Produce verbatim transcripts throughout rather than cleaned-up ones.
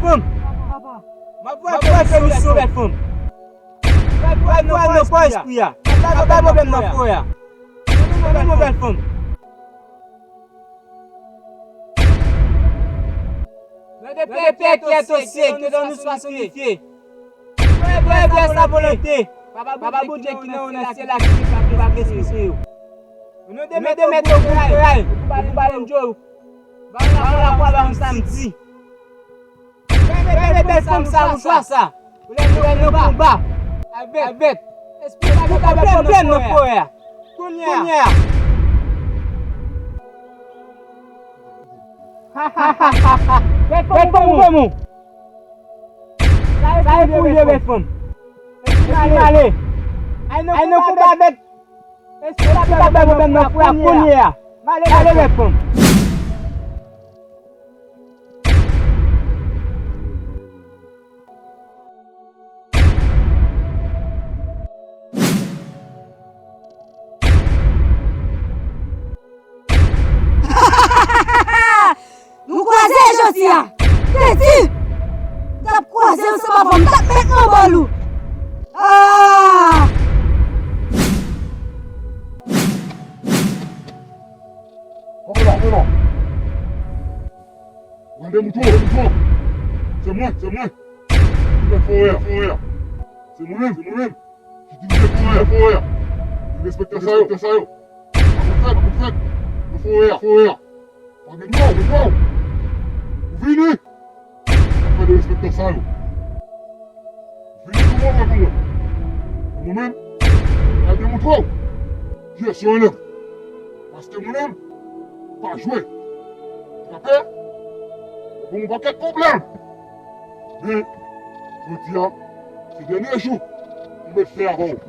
Fanm! M ap voye solisyon, bèl fanm. M ap voye nan kò espri a. M ap bay pwoblèm nan forè a. Tande non, bèl fanm. Nan de pè ki èt o syèl, ke lòm nou swa sonifye. Voye grès la volonte. Papa Bondye ki nan nan syèl la ki pa pou pa blese yo. Nou de mèt o gray, pou pa len djo. Ba yon lakwa ba yon samdi. Fè bèl fanm sa, boujwa sa. Pou lè nou konba avèk espri sa, nou ka pwoblèm nan forè a. Kounye a. Bèl fanm, bèl fanm. Sa e pou yo, bèl fanm. Epi m ale. Ay nan konba avèk espri sa, bay pwoblèm nan forè a kounye a. M ale, bèl fanm. Nou kwaze jodi a. Teti! M t ap kwaze ansanm avè w, m t ap met nan bòl ou. Ah! Kanpe la, kanpe la. Mande mouton, mouton. Se mwen, se mwen. Ki mèt forè a, forè a. Se mwen menm, se mwen menm. Ki dirije forè a, forè a. Ki respekte sa yo, respekte sa yo. Pa konn fèt, pa konn fèt. Nan forè a, forè a. Pa gen dwa, gen dwa. Ou vini. Sa fè de respektan sa yo. Vini sou mwen, mwen pou mwen. Mwen menm, mwen demontre w kiyès yon elèv. Paske mwen menm, pa jwe. Frape, bon, yon pakèt pwoblèm. Men, jodi a, se dènye jou mwen mèt fè avè w.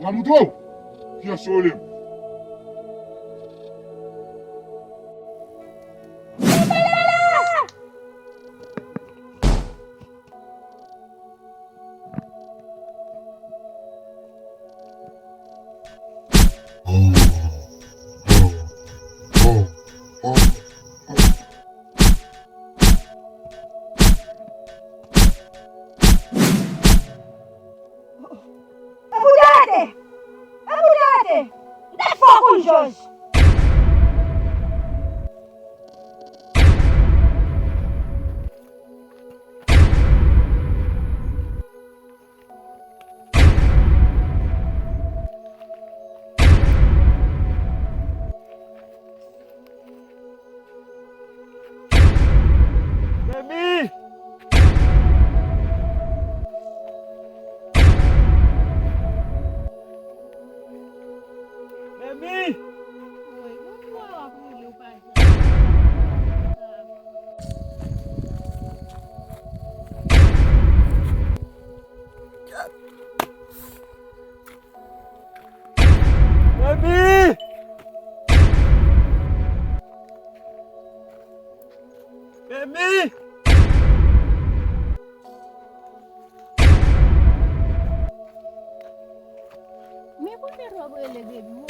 Mwen montre w kiyès yon elèv. E pou te rete! E pou te rete! M te fè w konn jòj! Memi! Memi! Memi! Memi! Men poutèt w ap rele Baby, ou?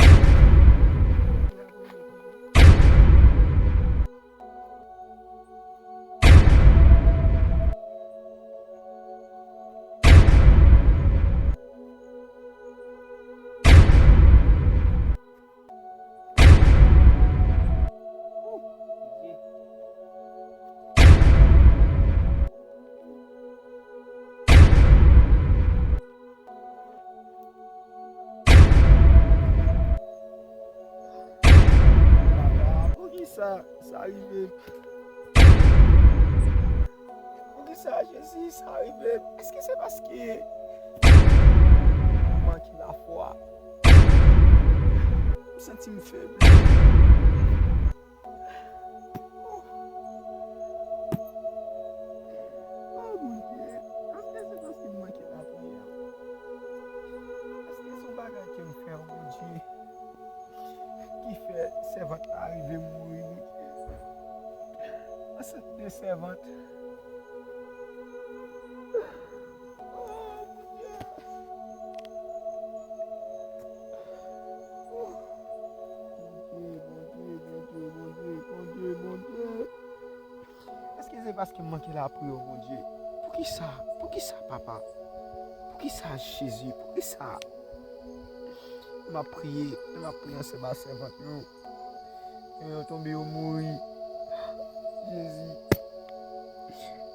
Papa, poukisa sa rive m? Poukisa, Jezi, sa rive m? Èske se paske m manke lafwa? M santi m febli. O Bondye, èske se paske m manke lapriyè? Èske se yon bagay ke m fè, o Bondye, ki fè sèvant la rive mouri, Bondye? Ansent de sèvant. O Bondye! Bondye, Bondye, Bondye, Bondye, Bondye, Bondye. Èske se Paske m manke lapriyè, Bondye. Poukisa? Poukisa, papa? Poukisa, Jezi? Poukisa? M ap priye, m ap priye ansanm ak sèvant yo. Men yo tonbe, yo mouri. Jezi.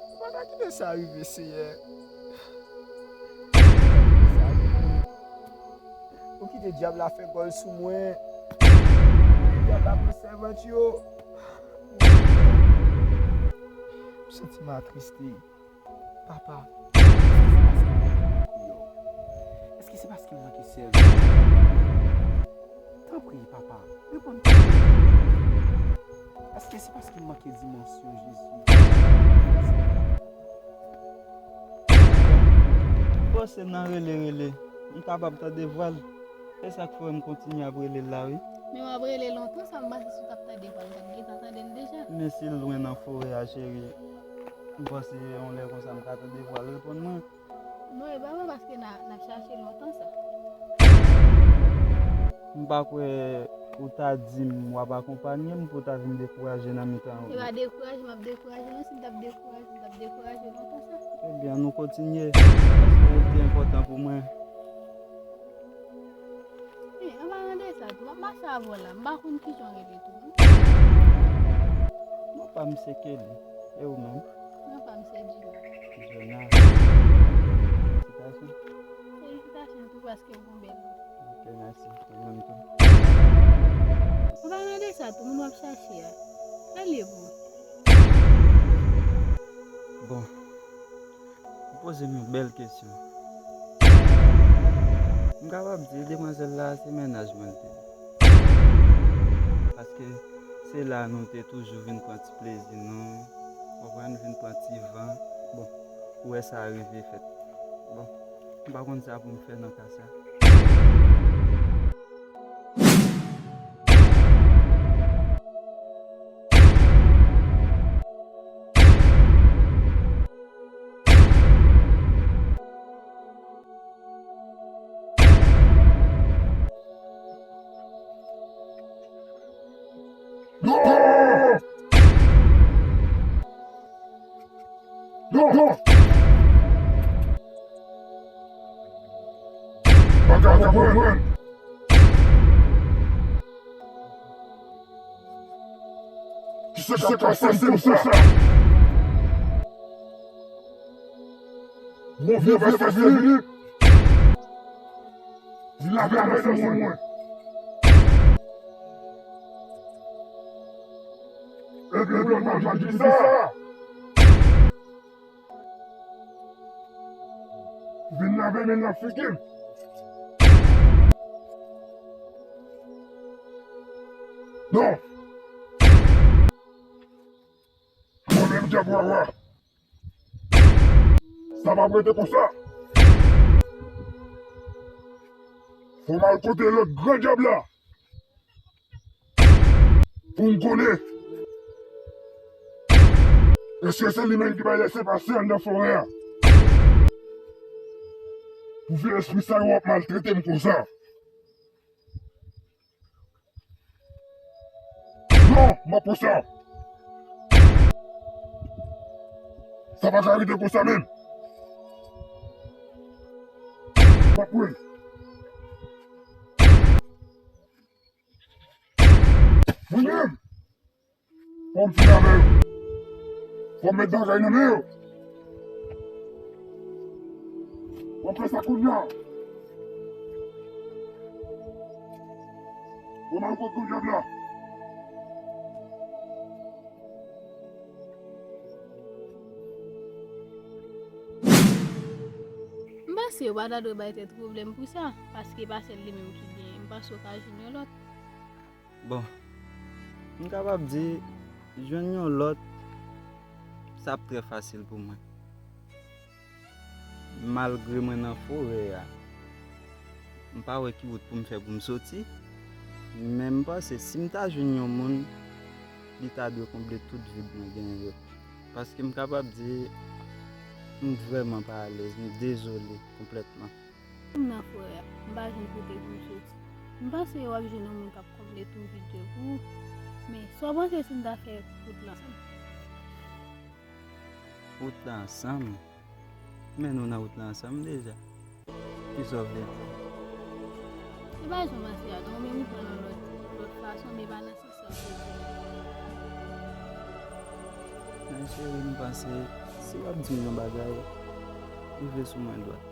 Ou pa ta kite sa rive, Seyè. Ou kite dyab la fè gòl sou mwen. Dyab la pran sèvant yo. M santi m atriste. Papa, èske se paske m manke lapriyè? Èske se paske m manke sèvi? Tanpri, papa, reponn. Èske se paske m manke dimansyon, Jezi? Bon, se nan rele, rele. M kapab tande vwa l. E sa k fè m kontinye ap rele l la, wi. Men w ap rele lontan sa, m panse si w t ap tande vwa l, m t ap gentan tande l deja. Men si l lwen nan forè a, cheri, m panse yon lè konsa m ka tande vwa l reponn mwen. Non, e pa vre, paske n a, n ap chache lontan sa. M pa kwè ou ta di m w ap akonpanye m pou w ta vin dekouraje nan mitan. E pa dekouraje m ap dekouraje, non, si m t ap dekouraje, m t ap dekouraje lontan sa. Ebyen, ann nou kontinye, paske ou te enpòtan pou mwen. Wi, an palan de sa tou, m ap mache avè w la, m pa konn kijan w rele tou, non. Non, pa m se Kelly. E ou menm? Non, pa m se Djina. Djina. Felisitasyon. Felisitasyon tou paske w gon bèl non. Ok, mèsi. Ou menm tou. An palan de sa tou, moun w ap chache a, sa l ye pou ou? Bon. Ou poze m yon bèl kesyon. M kapab di demwazèl la se mennaj mwen l te ye. Paske se la nou te toujou vin pran ti plezi nou, konprann, vin pran ti van. Bon, ou wè sa rive fèt. Bon, m pa konn sa pou m fè nan ka sa. Non! Pa ka konprann! Kisa k ap pase m konsa? Bon, vye fè vini. Vin lave men sou mwen. Epi lòt mwen di sa. Vin lave men nan figi m. Non. Mwen menm dyab wawa. Sa p ap rete konsa. Fò m al kote lòt gran dyab la. Pou m konnen. Èske se li menm ki bay lèsepase anndan forè a? Pou vye lespri sa yo ap maltrete m konsa. Non, m ap pran sa. Sa pa ka rete konsa menm. M ap pran. Mwen menm. Fò m fini avè yo. Fò m met bagay nan men yo. W ap fè sa kounye a. Ou nan kot grann dyab la. M panse yo pa ta dwe bay tèt pwoblèm pou sa, paske pa sèl li menm ki genyen. M panse w ka jwenn yon lòt. Bon, m kapab di, jwenn yon lòt, sa ap trè fasil pou mwen. Malgre mwen nan forè a, m pa wè ki wout pou m fè pou m soti, men m panse si m ta jwenn yon moun, li ta dwe konble tout vid mwen genyen yo. Paske m kapab di, m vrèman pa alèz, m dezole konplètman. M nan forè a, m pa jwenn kote pou m soti. M panse w ap jwenn yon moun k ap konble tout vid yo pou ou. Men, sa w panse si n ta fè wout la ansanm? Wout la ansanm. Men nou nan wout la ansanm deja. Kisa w vle di? Se pa jan w panse a non, men ou pran l yon lòt, lòt fason, men pa nan sans sa w te di. Men cheri, m panse, si w ap di m yon bagay, rive sou mwen dwat.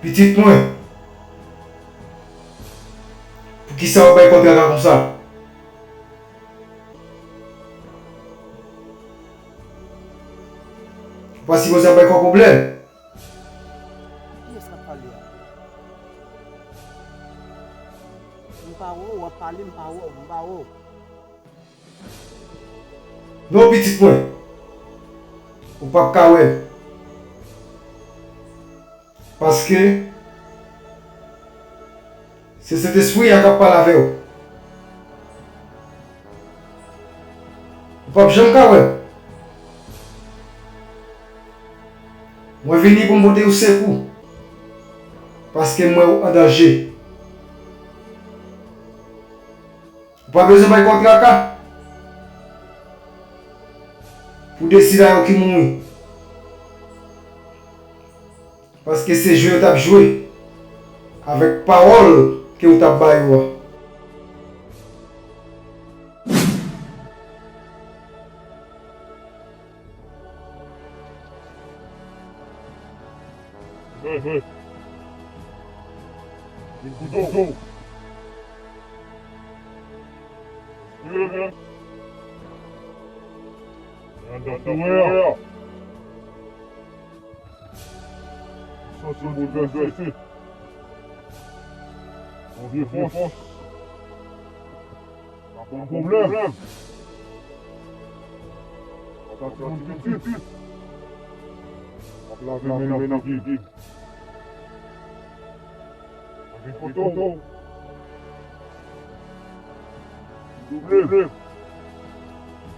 Pitit mwen, poukisa w ap bay kò traka konsa? Ou pa sipoze ap bay kò pwoblèm. Kiyès k ap pale a? M pa wè w, w ap pale, m pa wè w, m pa wè w. Non, pitit mwen. Ou p ap ka wè m. Paske se Sentespri a k ap pale avè w. Ou p ap janm ka wè m. Mwen vini pou m pote w sekou. Paske m wè w an danje. Ou pa bezwen bay kò w traka pou de sila yo ki mouri. Paske se jwe yo t ap jwe avèk pawòl ke w t ap ba yo a. Vre, vre. Vin kouto. Vre, vre. Nan dòt ou wè a. Santi w boulvèse. Yon vye fòs. Pa pran pwoblèm. Atè timoun pitit. Ap lave men nan figi. Anvi foto. Double.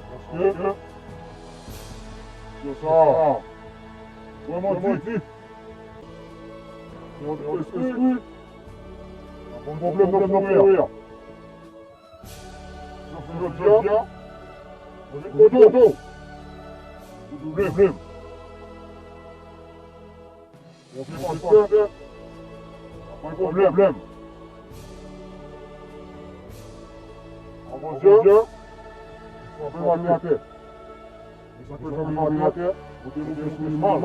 Paske yo sa vrèman di. Yon espri. Pa pran pwoblèm nan fowè a. Jodi a, mwen vin kote w pou double m. Yon vye pastè, pa pwoblèm. Avan dyab, frape m atè. Sa k fè m atè, kote nou gen sou li mal.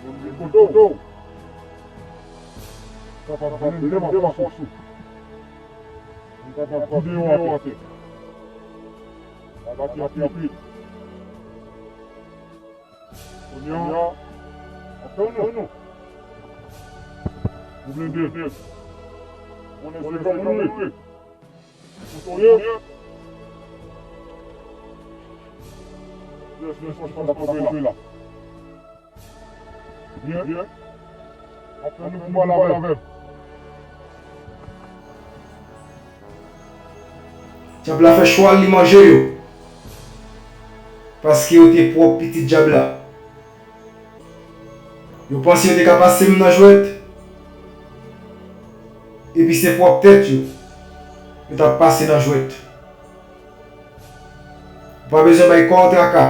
Mwen vin kote w. Kapab vin de m ak fòs ou. Mwen kapab vide yo atè. Abati ak pye. Kounye a, ap tann nou. Ou blende. Konnen se granmoun ou ye. Ou tonbe. Pyès, pyès, pyès, pa kanpe la. Byen. Apre nou pou pale avè m. Dyab la fè chwa l, li manje yo. Paske yo te pwòp pitit dyab la. Yo panse yo te ka pase m nan jwèt. Epi se pwòp tèt yo, yo t ap pase nan jwèt. Ou pa bezwen bay kò w traka.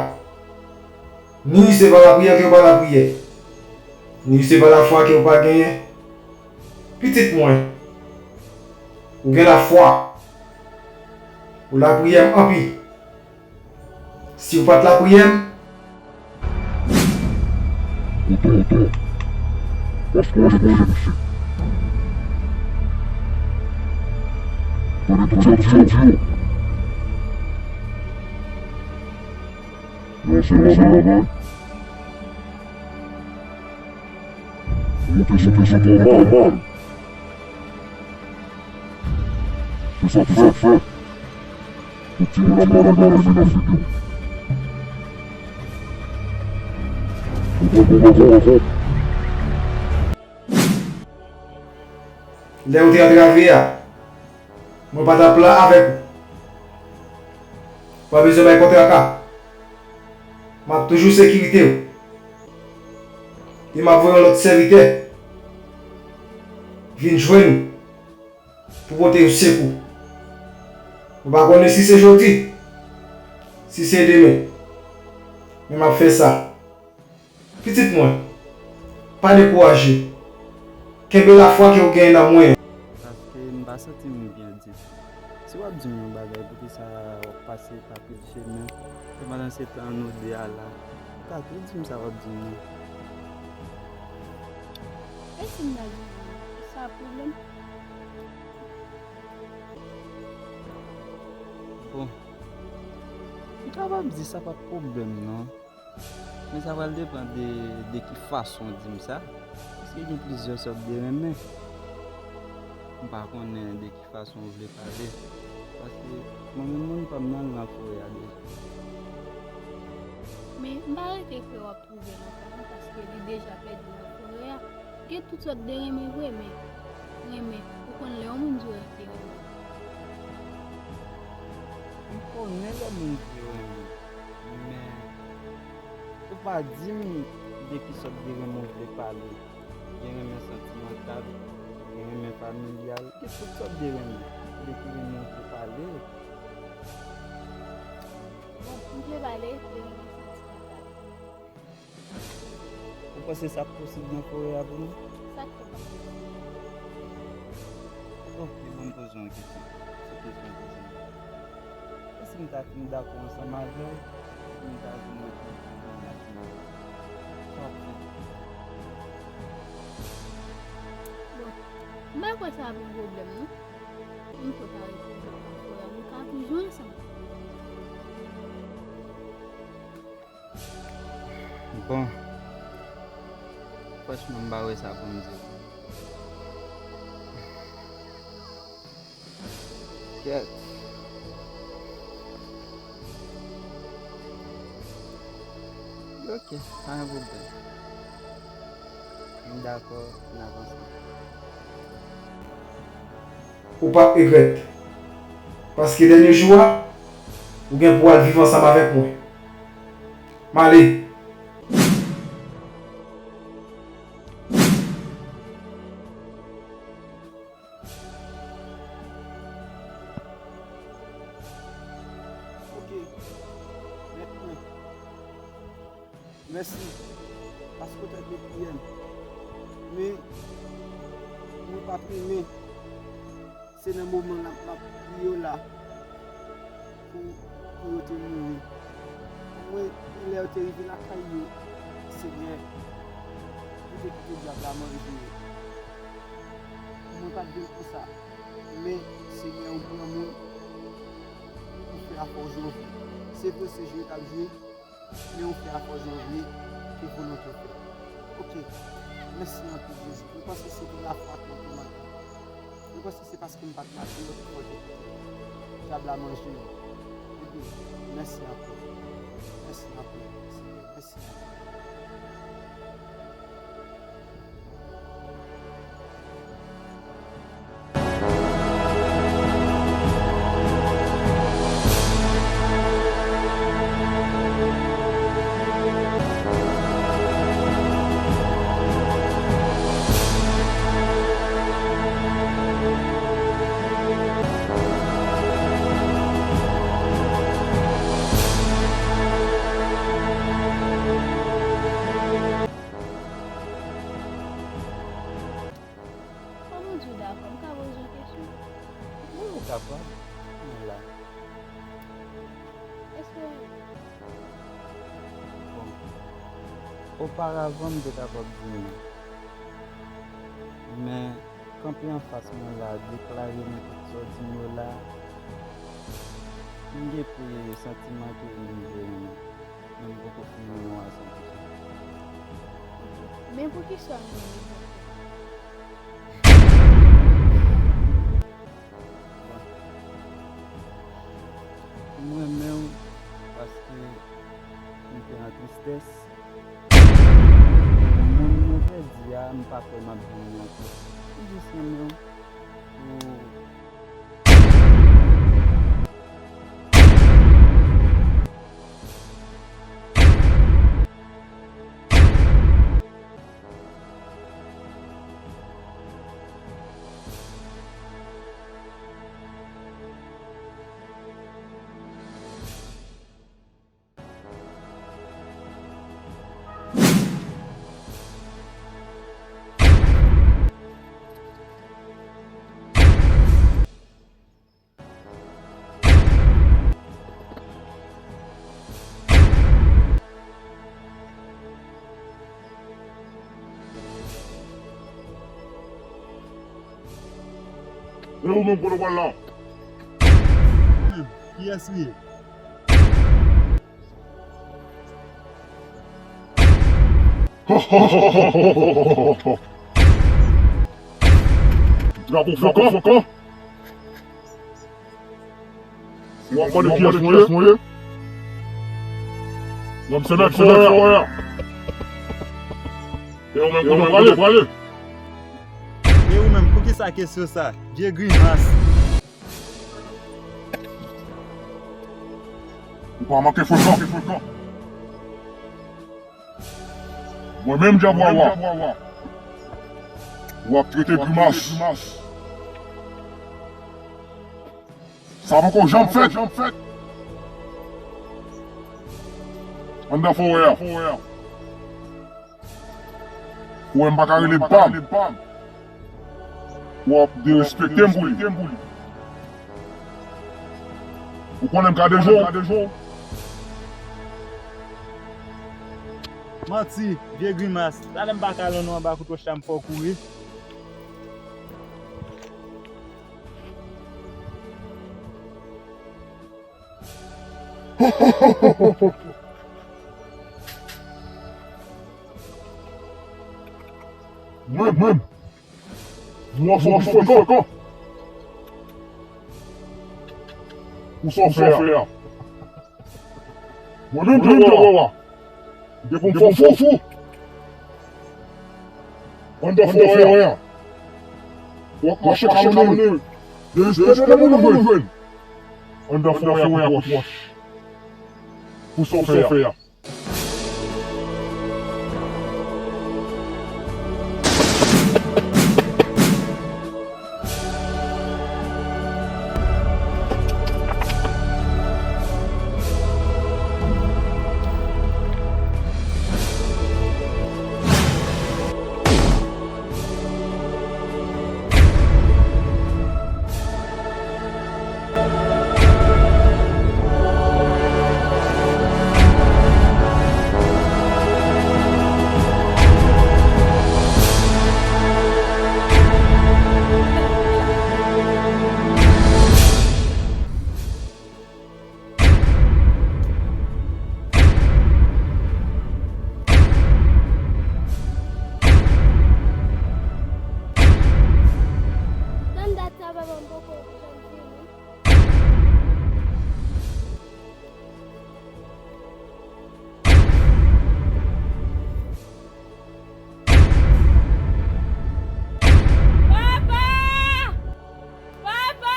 Ni se pa lapriyè ke w pa lapriyè, ni se pa lafwa ke w pa genyen. Pitit mwen, ou gen lafwa. Ou lapriyè m anpil. Si w pa t lapriyè m. Kote w, kote w? Paske w ale manje misye. Tande tout sa m di w. Yon sèl bagay. Ou te sou pye sou pye mal. Se sa k fè. Tout timoun ap lave men nan figi w. Ou pran pou mwen ankò. Lè w te antrave a, mwen pa t ap la avèk ou. Ou pa bezwen bay kò traka. M ap toujou sekirite w. E m ap voye yon lòt sèvitè vin jwenn ou pou pote yon sekou. Ou pa konnen si se jodi, si se demen. Men m ap fè sa. Pitit mwen, pa dekouraje. Kenbe lafwa ke w genyen nan mwen an. Paske m pa santi m byen ditou. Si w ap di m yon bagay, poukisa w ap pase pa pil chemen? E pandan se tan, nou de a la. Ou ka tou di m sa w ap di m nan. E si m ta di w non? E sa pwoblèm? Bon, m kapab di sa pa pwoblèm non. Men sa pral depann de, de ki fason w di m sa. Paske gen plizyè sòt de renmen. M pa konnen de ki fason w vle pale. Paske mwen menm moun pa m nan, nan forè a deja. Men m pa rete kwè w ap twouve l ankò non, paske li deja pèdi nan forè a. Gen tout sòt de renmen vre, men renmen, ou konn lè yon moun di w renmen. M konnen lè moun di w renmen, men ou pa di m de ki sòt de renmen w vle pale. Gen renmen santimantal, gen renmen familyal, gen tout sòt de renmen. De ki renmen w vle pale? Bon, m vle pale de renmen santimantal. Ou panse sa posib nan forè a pou nou? Sa k fè pa posib? Ok, ban m poze w yon kesyon. Se kesyon poze m. E si m ta fin dakò ansanm avè w, si m ta vin retounen nan mennaj mwen? Sa w ap fè? Bon, m pa kwè sa ap yon pwoblèm non. M pwè ta retounen nan forè a, nou ka toujou ansanm. Bon, franchman, m pa wè sa pou m di w. Kèt. Ok, pa gen pwoblèm. M dakò, n avanse. Ou p ap regrèt. Paske dènye jou a, ou gen pou al viv ansanm avèk mwen. M ale. Ok. Mèt mwen. Mèsi. Paske w trete priyè m. Men, nou pa t renmen. Se nan moman la m ap priye w la pou, pou yo te mouri. Mwen, lè yo te rive lakay yo, Senyè, ou te kite dyab la manje yo. Mwen pa t vin pou sa. Men, Senyè, ou gran moun, ou fè afè w jwe. Se vre, se jwe t ap jwe. Men ou fè afè w jan w vle, ke volonte w fèt. Ok. Mèsi anpil, Jezi. Mwen panse se te lafwa ke w te manke. Mwen panse se paske m pa t matirè ki fè w te kite dyab la manje m. Ebyen, mèsi anpil. Mèsi anpil, Senyè. Mèsi anpil. Kòman w di w dakò? M ka poze w kesyon? Wi, ou kapab. Mwen la. Èske w renmen m? Bon. Oparavan, m te kapab di non. Men, kanpe anfas mwen la, deklare mwen tout sa w di m yo la, m gen plis santiman ke m vle renmen. Men m poko fin renmen w a san pou san. Ok. Men poukisa w renmen m egzakteman? Bon. M renmen w paske m te an tristès. Moun mwen pèdi a, m pa kwè m ap jwenn li ankò. M jis renmen w pou. Mwen E ou menm kote w pral la? Kiyès ou ye? Drapo fokan. W ap mande kiyès mwen ye? Mwen se mèt forè a. E ou menm kote w prale? E ou menm, poukisa kesyon sa? Vye grimas. Ou pa manke frekan. Mwen menm Dyab Wawa. W ap trete grimas. Sa poko janm fèt. Anndan forè a. Ou wè m pa ka rele pa m. W ap derespekte m pou li. Ou konnen m ka dejwe w. Manti, vye grimas. Talè m pa ka al non anba kout wòch la, m fè w kouri. Mwen, mwen. Mwen, mwen, mwen. Pou sa w fè a. Mwen menm, Dyab Wawa. Depi m fè w fou. Anndan forè a. W ap mache kalonnen. Derespekte moun ou jwenn. Anndan forè a kout wòch. Pou sa w fè a. Tann dat sa, papa m poko janm vini. Papa! Papa!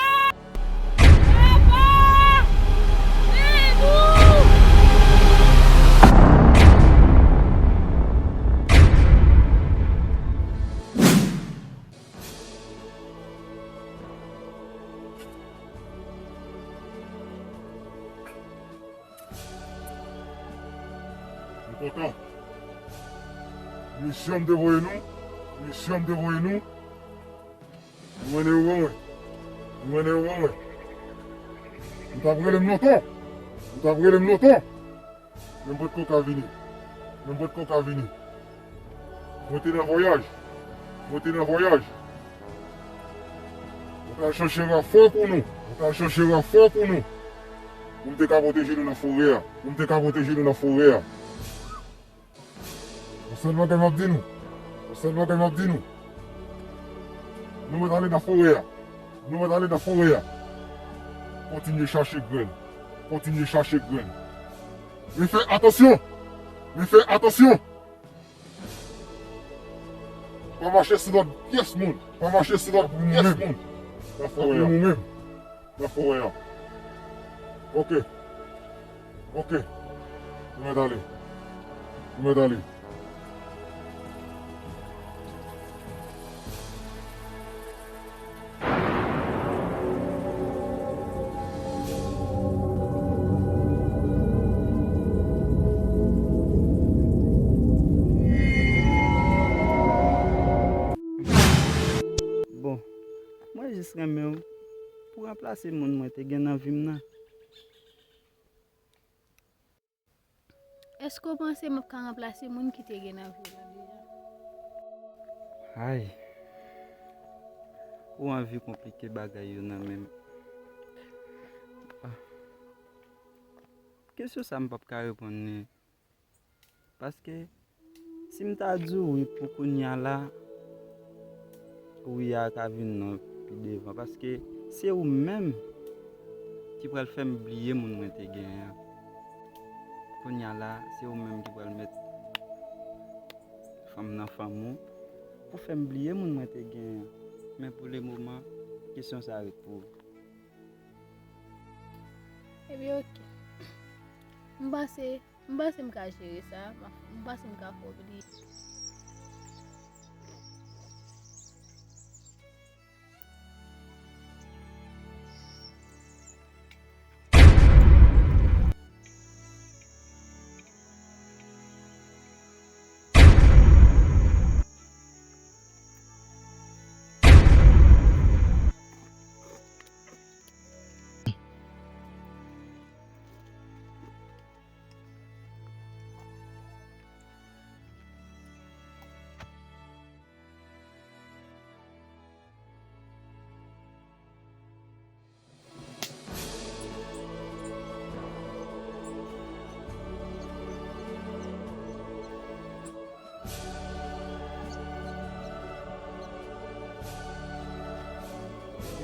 Papa! Ed ou! M kontan. Misyon m te voye nou, misyon m te voye nou, nou mennen yo ban mwen. Nou mennen yo ban mwen. Ou t ap rele m lontan. Ou t ap rele m lontan. Men m potko ka vini. Men m potko ka vini. Mwen te nan vwayaj. Mwen te nan vwayaj. Mwen t al chèche ranfò pou nou. Mwen t al chèche ranfò pou nou. Pou m te ka pwoteje nou nan forè a. Pou m te ka pwoteje nou nan forè a. Yon sèl bagay m ap di nou. Yon sèl bagay m ap di nou. Nou mèt ale nan forè a. Nou mèt ale nan forè a. Kontinye chache grenn. Kontinye chache grenn. Men fè atansyon. Men fè atansyon. Pa mache sou lòd pyès moun. Pa mache sou lòd pyès moun. Nan forè a. Nan forè a. Ok. Ok. Nou mèt ale. Nou mèt ale. Bon, mwen jis renmen w pou ranplase moun mwen te gen nan vi m nan. Èske w panse m ap ka ranplase moun ki te gen nan vi w la deja? Ay. Ou anvi konplike bagay yo nan men m. Ah. Kesyon sa m p ap ka reponn li. Paske si m ta di w wi pou kounye a la, wi a ka vin non pi devan. Paske se ou menm ki pral fè m bliye moun mwen te genyen an. Kounye a la, se ou menm ki pral met fanm nan fanm ou pou fè m bliye moun mwen te genyen an. Men pou le moman, kesyon sa ret pou ou. Ebyen, oke. M panse, m panse m ka jere sa. M a- m panse m ka fè w bliye.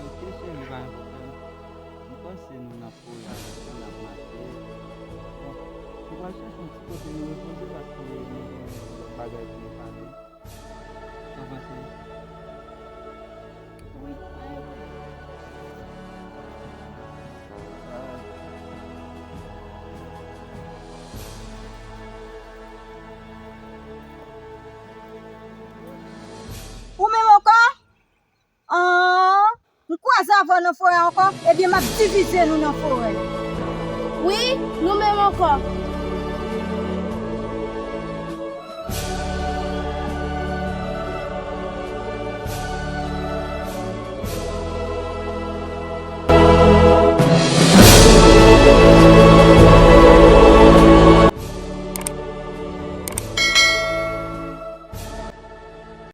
Oke, cheri, pa gen pwoblèm. M panse nou nan forè a, nou ap mache. Bon, nou pral chèche yon ti kote nou repoze paske nou gen lòt bagay pou nou pale. Sa w panse? Wi, pa gen pwoblèm. Ou menm ankò? An, m kwaze avè w nan forè ankò, ebyen m ap divize nou nan forè. Wi, nou menm ankò.